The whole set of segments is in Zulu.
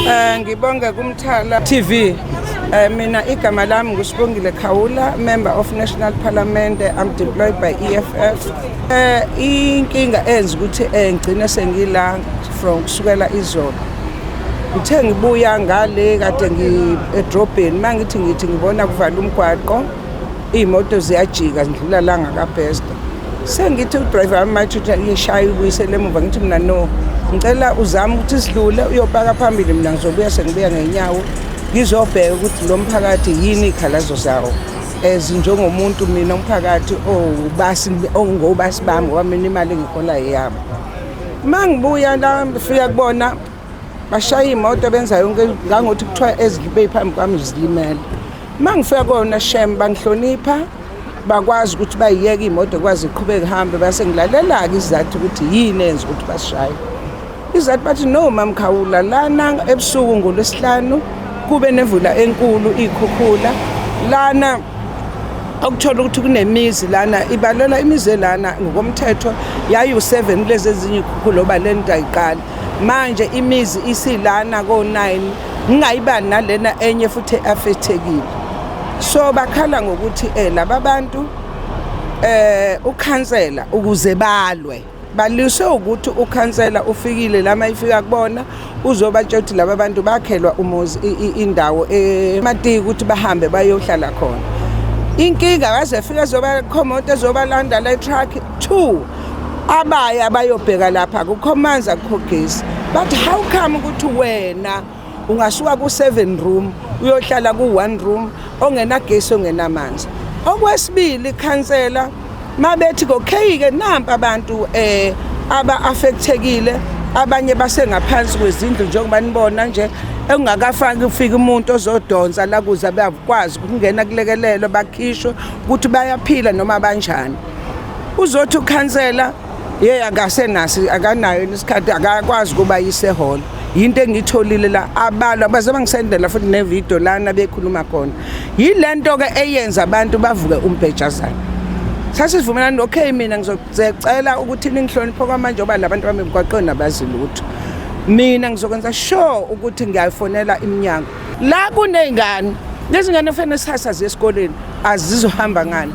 Ngibonge kuMthala TV. Mina igama lami nguSibongile Khawula, member of National Parliament. I'm deployed by EFF. Inkinga enza ukuthi ngigcine sengila from kusukela izolo. Ngithe ngibuya ngale kade ngi edrobheni, mangithi ngithi ngibona kuvala umgwaqo, iy'moto ziyajika zidlula la ngakabhesta. Sengithi udriver wami mathi uthi iyishaya ibuyisele emuva, ngithi mina no, ngicela uzame ukuthi sidlule uyopaka phambili, mina ngizobuya sengibuya ngenyawo ngizobheka ukuthi lo mphakathi yini iy'khalazo zawo as njengomuntu mina umphakathi owubasi ongobasi bami, ngoba mina imali engiholayo yabo. Uma ngibuya la ngifika kubona bashaya iy'moto benza yonke ngangothi kuthiwa ezibe phambi kwami zilimele. Uma ngifika kona shem bangihlonipha, bakwazi ukuthi bayiyeke iy'moto kwazi iqhubeke ihambe, base ngilalela-ke isizathu ukuthi yini eyenza ukuthi basishaye. Izathu bathi no mamkhawula, lana ebusuku ngolwesihlanu kube nemvula enkulu iy'khukhula lana, okuthola ukuthi kunemizi lana ibalelwa imizi elana ngokomthetho yayiwu-7 kulezi ezinye iy'khukhula oba le nto ayiqali. Manje imizi isilana ko-9, ngingayibali nalena enye futhi e-affectekile. So bakhala ngokuthi laba bantu ukhansela ukuze balwe baliswe ukuthi ukhansela ufikile la mayifika kubona uzobatshela ukuthi laba bantu bakhelwa umuzi indawo ematiki ukuthi bahambe bayohlala khona. Inkinga kaze fika ezoba khomoto ezobalanda la truck 2 abaya bayobheka lapha akukho amanzi akukho gesi. But how come ukuthi wena ungasuka ku-7 room uyohlala ku-1 room ongenagesi ongenamanzi? Okwesibili, ikhansela mabethi okay-ke nampa abantu aba-affectekile, abanye basengaphansi kwezindlu njengoba nibona nje engakafaki ufika umuntu ozodonsa la kuze bakwazi ukungena kulekelelwe bakhishwe ukuthi bayaphila noma banjani. Uzothi ukhansela yey akasenasi akanayo isikhathi akakwazi ukuba yise hall. Yinto engiyitholile la abalwa baze bangisendela futhi nevideo lana bekhuluma khona. Yilento ke eyenza abantu bavuke umbhejazana. Sasivumelana okay mina ngizocela ukuthi ningihloniphe kwamanje ngoba labantu bami emgwaqweni abazi lutho. Mina ngizokwenza sure ukuthi ngiyayifonela iminyango. La kuney'ngane, lezi ngane kufanele sihasa ziye esikoleni, azizohamba ngani?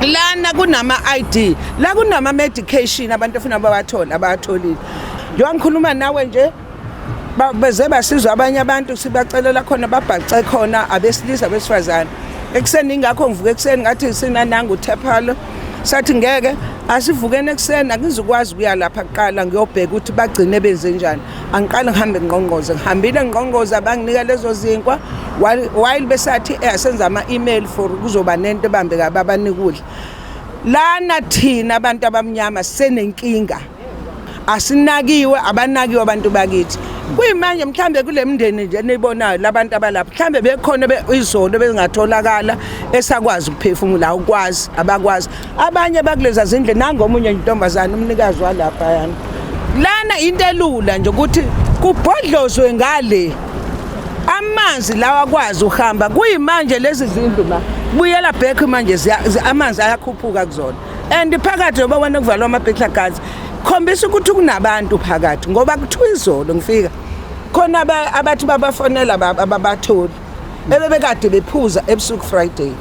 Lana kunama-ID, la kunama-medication abantu ofuna bawathole abayatholile. Njengoba ngikhuluma nawe nje beze basizwa abanye abantu sibacelela khona babhace khona abesilisa abesifazane. Ekuseni ingakho ngivuka ekuseni ngathi sinananga uthephalo sathi ngeke asivukeni ekuseni angizukwazi ukuya lapha kuqala ngiyobheka ukuthi bagcine benze njani. Angiqale ngihambe ngqongqoze, ngihambile ngqongqoza banginika lezo zinkwa while besathi asenza ama-email for kuzoba nento ebambeka babanika ukudla. Lana thina abantu abamnyama senenkinga, asinakiwe, abanakiwe abantu bakithi. Kuyimanje mhlambe kule mndeni nje eniyibonayo labantu abalapha mhlambe bekhona izolo bengatholakala esakwazi ukuphefumula, awukwazi, abakwazi. Abanye bakuleza zindlu nangomunye intombazana umnikazi walapha yana. Lana into elula nje ukuthi kubhodlozwe ngale amanzi lawa akwazi uhamba. Kuyimanje lezi zindlu ma buyela back manje amanzi ayakhuphuka kuzona. And phakathi ngoba wena kuvalwa ama-burglar guards khombisa ukuthi kunabantu phakathi ngoba kuthiwa izolo ngifika khona abathi babafonela ababatholi ebebekade bephuza ebusuku Friday.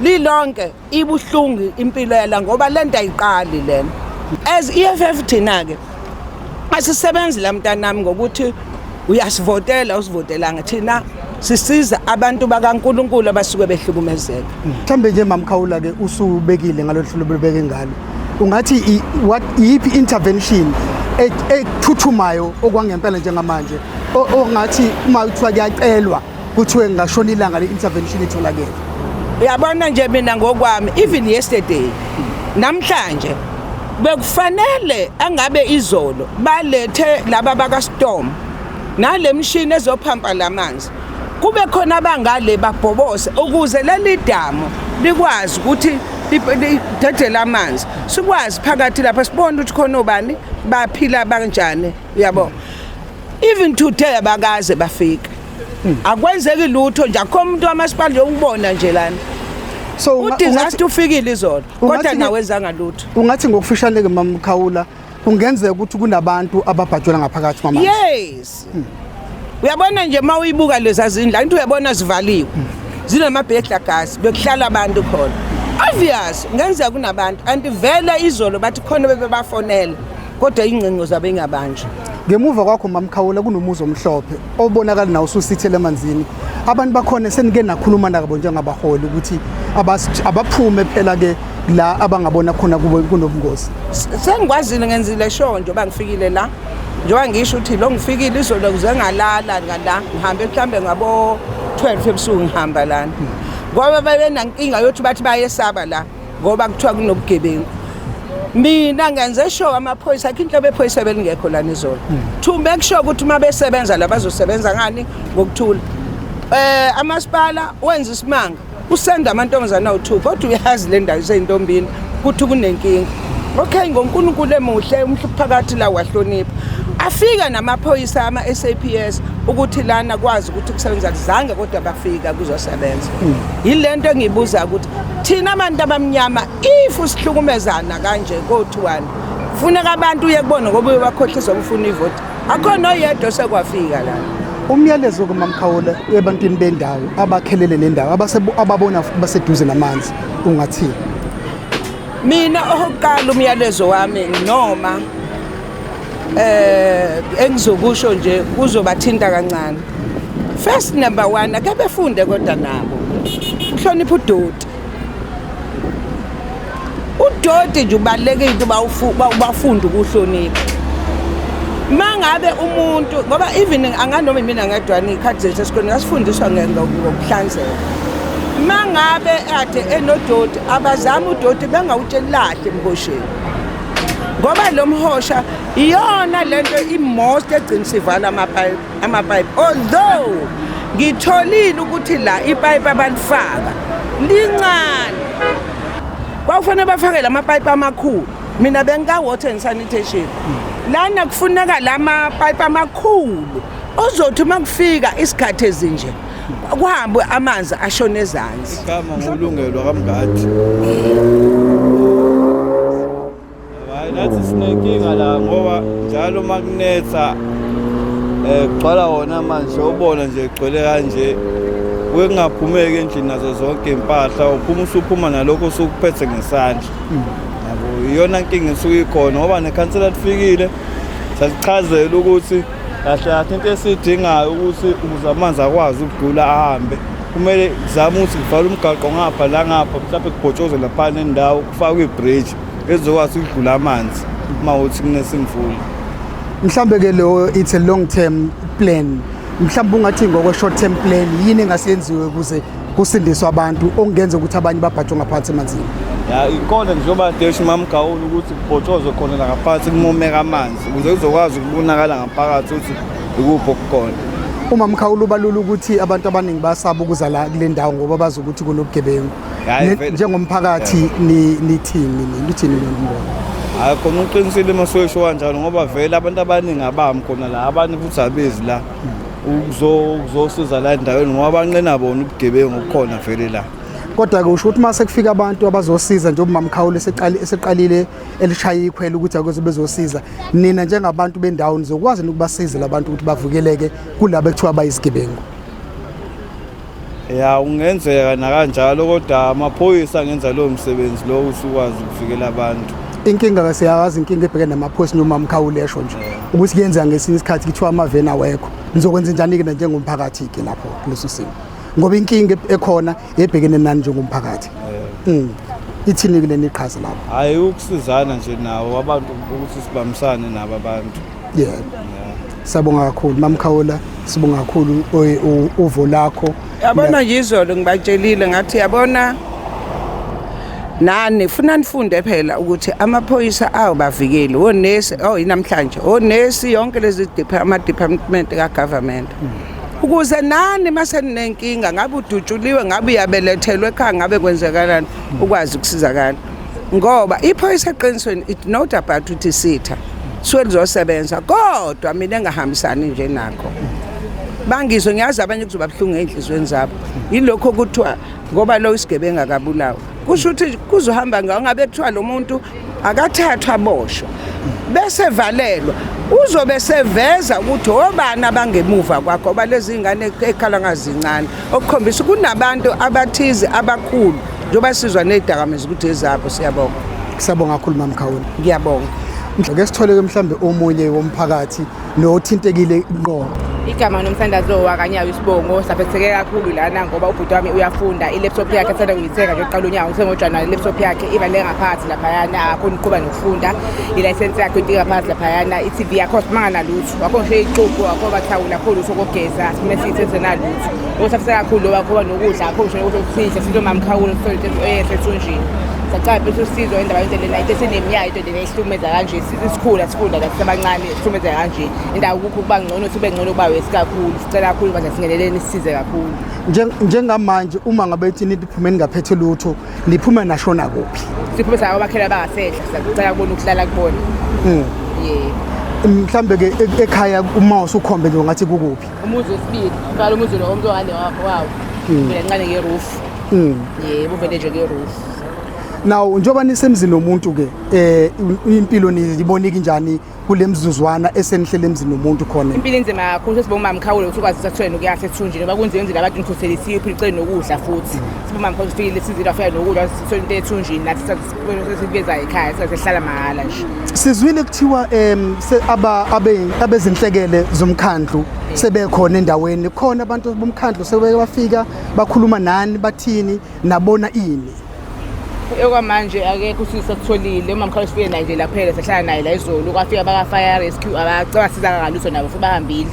Lilonke ibuhlungu impilo yala ngoba lento ayiqali lena. As EFF thina ke asisebenzi la mntanami ngokuthi uyasivotela usivotelanga, thina sisiza abantu bakaNkuluNkulu abasuke behlukumezeka. Mhlambe nje mamkhawula ke usubekile ngalolu hlobo lobeke ngalo, ungathi what iyiphi intervention ephuthumayo okwangempela njengamanje ongathi uma kuthiwa kuyacelwa kuthiwe ngashona ilanga le intervention itholakele? Uyabona nje mina ngokwami even yesterday namhlanje bekufanele angabe izolo balethe laba baka Storm nale mshini ezophampa lamanzi, kube khona abangale babhobose ukuze leli damu likwazi ukuthi lidedele amanzi, sikwazi phakathi lapha sibone ukuthi khona obani baphila kanjani, uyabo. Even today abakaze bafika, akwenzeki lutho nje, akukho umuntu wamasipala nje ukubona nje lana. So udisaster ufikile izolo kodwa nawenzanga lutho. Ungathi ngokufishane ke mamkhawula kungenzeka ukuthi kunabantu ababhajwela ngaphakathi kwamanzi? Yes. Uyabona nje uma uyibuka leza zindlu, angithi uyabona zivaliwe, zinamabhedla gasi, bekuhlala abantu khona. Obvious ngenzeka kunabantu, and vele izolo bathi khona bebebafonela, kodwa ingcingo zabo ingabanjwa. Ngemuva kwakho Mamkhawula kunomuzi omhlophe obonakala nawo ususithele emanzini. Abantu bakhona senike nakhuluma nabo njengabaholi ukuthi abaphume phela ke la abangabona khona kube kunobungozi. Sengikwazile, ngenzile sure njengoba ngifikile la, njengoba ngisho ukuthi lo ngifikile izolo kuze ngalala ngala, ngihambe mhlambe ngabo 12 ebusuku ngihamba lana, ngoba babenankinga yokuthi bathi bayesaba la ngoba kuthiwa kunobugebengu. Mina ngenze sure amaphoyisa akho, inhlobo ephoyisa belingekho lana izolo, to make sure ukuthi uma besebenza la bazosebenza ngani ngokuthula. Amasipala wenza isimanga, usenda amantombazana awu-2, kodwa uyazi le ndawo iseyintombini ukuthi kunenkinga. Okay, ngoNkulunkulu emuhle umphakathi la wahlonipha, afika namaphoyisa ama-SAPS ukuthi lana kwazi ukuthi kusebenza zange, kodwa bafika kuzosebenza. Yile nto engiyibuza ukuthi thina abantu abamnyama, if sihlukumezana kanje kothiwani, funeka abantu uye kubona ngoba uye bakhohliswa kufuna ivoti, akhona oyedwa osekwafika lana. Umyalezo kuMamkhawula ebantwini bendawo abakhelele nendawo ababona futhi baseduze namanzi ungathini? Mina okokuqala umyalezo wami noma engizokusho nje kuzobathinta kancane. First, number 1, ake befunde kodwa nabo uhlonipha udoti. Udoti nje ubalulekile uba bafunde ukuhlonipha. Mangabe umuntu, ngoba even anganoma mina ngedwana, iy'khathi zethu esikoleni ngasifundiswa ngokuhlanzeka. Mangabe ade enodoti, abazame udoti bengawutsheli lahle emhosheni, ngoba lo mhosha iyona lento i-most egcina sivala amapayipi, although ngitholile ukuthi la ipayipi abalifaka lincane, kwakufanele bafake lamapayipi amakhulu. Mina bengika-water and sanitation lana, kufuneka la mapayipi amakhulu ozothi uma kufika isikhathi ezinje kuhambe amanzi ashone ezansi. Igama ngulungelwa kaMngadi. Hayi, nathi sinenkinga la ngoba njalo uma kunetha kugcwala wona manje, ubona nje gcwele kanje, kuke kungaphumeki endlini nazo zonke impahla, uphuma usuphuma nalokho osukuphethe ngesandla. Yabo, iyona nkinga esuke ikhona ngoba nekhansela lifikile sasichazela ukuthi kahle kahle into esiyidingayo ukuthi ukuze amanzi akwazi ukudlula ahambe, kumele kuzame ukuthi kuvalwe umgaqo ngapha la ngapha, mhlawumbe kubhotshozwe laphana nendawo, kufakwe ibridge ezokwazi ukudlula amanzi uma uthi kunesimvula. Mhlambe ke lo it's a long term plan. Mhlawumbe ungathi ngokwe short term plan yini engasenziwe ukuze kusindiswe abantu okungenza ukuthi abanye babhajwe ngaphansi emanzini? Ya, ikhona njengoba desho mamgawula ukuthi kubhotshozwe khona la ngaphansi, kumomeka amanzi ukuze kuzokwazi ukubonakala ngaphakathi ukuthi ikuphi okukhona. Uma mkhawula ubalula ukuthi abantu abaningi basaba ukuza la kule ndawo ngoba bazi ukuthi kunobugebengu. Hhayi, vele. Njengomphakathi nithini, nithini lo mbono? Hayi, khona uqinisile uma suyesho kanjalo, ngoba vele abantu abaningi abami khona la, abanye futhi abezi la ukuzosiza la endaweni ngoba banqena bona ubugebengu obukhona vele la. Kodwa-ke usho ukuthi uma sekufika abantu abazosiza, njengoba mamkhawula eseqalile elishaya ikhwela ukuthi akuze bezosiza, nina njengabantu bendawo nizokwazi ukubasiza labantu ukuthi bavikeleke kulabo ekuthiwa bayizigebengu? Ya, kungenzeka nakanjalo, kodwa amaphoyisa angenza lowo msebenzi lo usukwazi ukuvikela abantu. Inkinga ke siyawazi, inkinga ebhekene namaphoyisa noma mkhawula esho nje ukuthi kuyenzeka ngesinye isikhathi kuthiwa amaveni awekho. Nizokwenza njani-ke njengomphakathi-ke lapho kuleso simo, ngoba inkinga ekhona ebhekene nani njengomphakathi? Ithini-ke leni iqhaza lapho? Hhayi, ukusizana nje nawo abantu, ukuthi sibambisane nabo abantu. Yeah, siyabonga kakhulu mamkhawula, sibonga kakhulu uvo lakho. Yabona nje izolo ngibatshelile ngathi, yabona nani funa nifunde phela ukuthi amaphoyisa awubavikeli onesi, oh namhlanje onesi, yonke lezi ama-department ka-government, ukuze nani mase ninenkinga, ngabe udutshuliwe, ngabe uyabelethelwe ekhaya, ngabe kwenzekalani, ukwazi ukusizakala, ngoba iphoyisa eqinisweni it not about ukuthi sitha suke lizosebenza. Kodwa mina engahambisani nje nakho, bangizwe, ngiyazi abanye kuzoba buhlungu ey'nhliziyweni zabo, yilokho kuthiwa ngoba lo isigebengu akabulawa, kusho ukuthi kuzohamba ngawo. Ngabe kuthiwa lo muntu akathathwa aboshwa bese valelwa, Uzobe seveza ukuthi obani abangemuva kwakho, oba lezi ngane ekhala ngazincane, okukhombisa kunabantu abathize abakhulu, njengoba sizwa nezidakamizwa ukuthi ezabo. Siyabonga. Siyabonga kakhulu, Mamkhawula. Ngiyabonga. Ake sithole-ke mhlambe omunye womphakathi nothintekile ngqo. Igama nomthandazo wakanyawo isibongo. Saphetheke kakhulu lana ngoba ubhuti wami uyafunda, i-laptop yakhe asanda kuyithenga nje kuqala unyaka usengoJanuwari. I-laptop yakhe ivale ngaphansi laphayana, akakhoni ukuqhuba nokufunda. Ilayisensi yakhe into ingaphansi laphayana, i-TV yakho simanga nalutho, akho ngisho ixubhu, akho bathawula, akho lutho kokugeza, sime siyithethe nalutho. Okusafisa kakhulu lo akho nokudla, akho ngisho ukuthi sidle. Sizomamkhawula sithole into eyesethunjini. Sacala phela usizo indaba yonke lena, into esineminyaka into lena ihlukumeza kanje. Sikhula sifunda la sisebancane, sihlukumeza kanje indawo kukho kuba ngcono, sibe ngcono kuba wesi kakhulu. Sicela kakhulu manje singeneleni sisize kakhulu. Njengamanje uma ngabe ithi niphume ningaphethe lutho, niphume nashona kuphi? Siphume sabakhela bangasehla, sicela kubona ukuhlala kubona. Yebo. Mhlambe ke ekhaya uma usukhombe nje ungathi kukuphi? Umuzi wesibili, qala umuzi lo umuntu ongane wawo vele ncane ngeroof. Yebo, vele nje ngeroof. Now njengoba nisemzini womuntu ke, impilo niyibona kanjani kule mzuzwana esenihlele emzini womuntu khona? Impilo inzima kakhulu. Sesibonga umamkhawulo ukuthi ukwazi sathole nokuya sethunjini, ngoba kunzima emzini abantu nikhuselisiwe phela, ucele nokudla futhi. Sibonga umamkhawulo ufikile sizile, wafika nokudla, sithole into ethunjini nathi sesibeza ekhaya, sesihlala mahhala nje. Sizwile kuthiwa abezinhlekele zomkhandlu sebekhona endaweni khona, abantu bomkhandlu sebewafika, bakhuluma nani, bathini, nabona ini? Okwamanje akekho usizo sakutholile. Umamkhawulo sifike naye nje laphela, sahlala naye la izolo. Kwafika baka-fire rescue, abasiza ngalutho nabo futhi bahambile.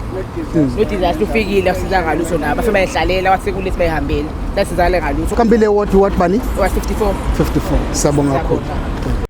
No-disaster ufikile, asiza ngalutho nabo, bafike bayihlalela, wathi sekulethi bayihambele, sasizakale ngalutho. Kambile ward, ward bani? Wa 54. 54. Siyabonga kakhulu. Siyabonga.